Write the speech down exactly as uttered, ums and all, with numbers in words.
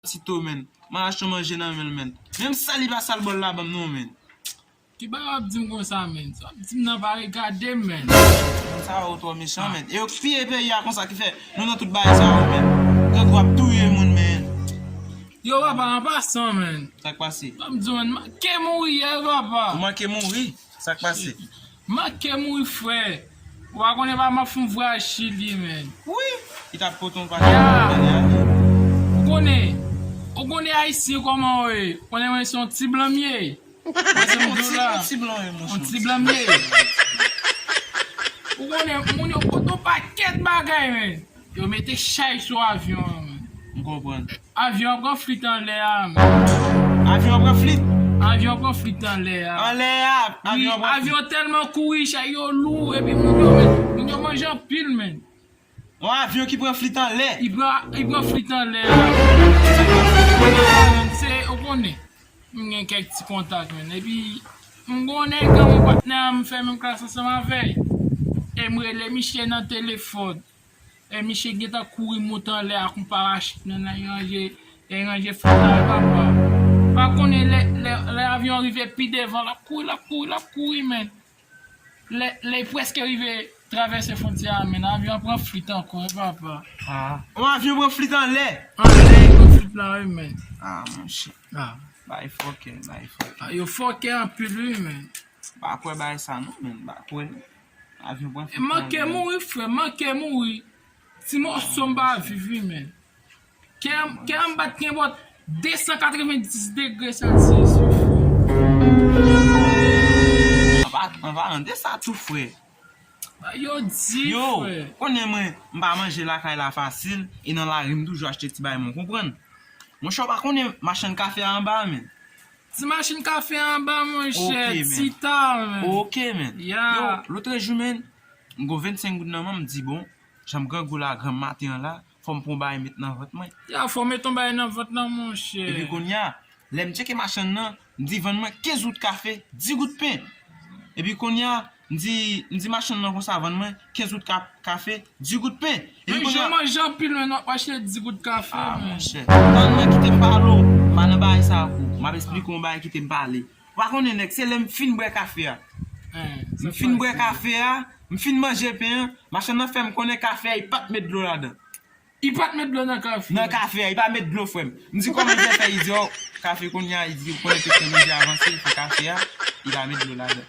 Tito, menn. M al achte yon manje nan men l, menn. Menm sa li pa sal bòl la ban m non, menn. Ki bagay w ap di m konsa, menn? Sa w ap di m nan pa regade m, menn. Moun sa yo twò mechan, menn. E yo k piye peyi a konsa ki fè nou nan tout bagay sa yo, menn. Grangou ap touye moun, menn. Yo, papa, an pasan, menn. Sa k pase? Sa m di w, menn, manke mouri yè, papa. Ou manke mouri? Sa k pase? Manke mouri, frè. Ou pa konnen pa m ap fè yon vwayaj Chili, menn. Wi, li t ap pote yon pakèt bagay ale. Ou konnen, ou konnen Ayisyen kòman yo ye. Ou konnen mwen se yon ti blan m ye. Mwen se yon ti, yon ti blan, wi, monchè. Yon ti blan m ye. Ou konnen, moun yo pote yon pakèt bagay, menn. Yo mete chay sou avyon an, menn. M konprann. Avyon an pran flit anlè a, menn. Avyon an pran flit? Avyon an pran flit anlè a. Anlè a, wi, avyon an pran flit. Avyon tèlman kouri, chay yo lou, epi moun yo, menn, moun yo manje anpil, menn. Yon avyon ki pran flit anlè. Li pran, li pran flit anlè a. Se, ou konnen. M gen kèk ti kontak, menn. Epi, m gen yon nèg, yon patnè, m fè menm klas ansanm avè l. E m rele misye nan telefòn. E misye gentan kouri moute anlè ak yon parachit nan, nan, li ranje, li ranje flit la, papa. Pa konnen lè, lè, lè avyon an rive pi devan, l ap kouri, l ap kouri, l ap kouri, menn. Lè, lè l prèske rive travèse fwontyè a, menn, avyon an pran flit ankò, wi, papa. Ah. Yon avyon pran flit anlè. Anlè, li pran flit la, wi, menn. Ah, monchè. Ah. Bay fòkè, bay fòkè. Ah, yo fòkè anpil, wi, menn. Pa kwè bay sa, non, menn. Pa kwè. Avyon pran flit anlè. Manke mouri, frè, manke mouri. Ti mòso m pa viv, wi, menn. Kè m, kè m bat kenpòt de san katrevenndis degre Celsius, wi, frè. Anba, anba, an de sa tou, frè. Yo di, yo, frè. Konnen mwen, m pa manje lakay la fasil, e nan lari m toujou achte ti bagay mwen, konprann? Monchè, w pa konnen machann kafe a anba, menn. Ti machann kafe a anba, monchè, ok, menn. Ti ta, menn. Ok, menn. Ya. Yo, lòt jou, menn, m gon vennsenk goud nan men m, m di, bon, jan m grangou la, granm maten an la, fò m pran yon bagay met nan vant mwen. Ya, fò w met yon bagay nan vant lan, monchè. Epi kounye a, lè m tcheke machann nan, m di vann mwen kenz goud kafe, dis goud pen. Epi kounye a, m di, m di machann nan konsa, vann mwen kenz goud ka-, kafe, dis goud pen. Epi kounye a, jan manje anpil, men w ap achte dis goud kafe, ah, men. Monchè. Tann mwen kite m pale w, m pa nan bagay sa ak ou. M ap esplike w yon bagay kite m pale. Ou pa konnen nèg, se lè m fin bwè kafe a. M fin bwè kafe a, m fin manje pen an, machann nan fè m konnen kafe a, li pa t met dlo ladan. Li pa t met dlo nan kafe a? Nan kafe a, li pa met dlo, frè m. M di kòman l fè fè, li di, o, kafe kounye a, li di, ou konnen teknoloji avanse, li fè kafe a, li pa met dlo ladan.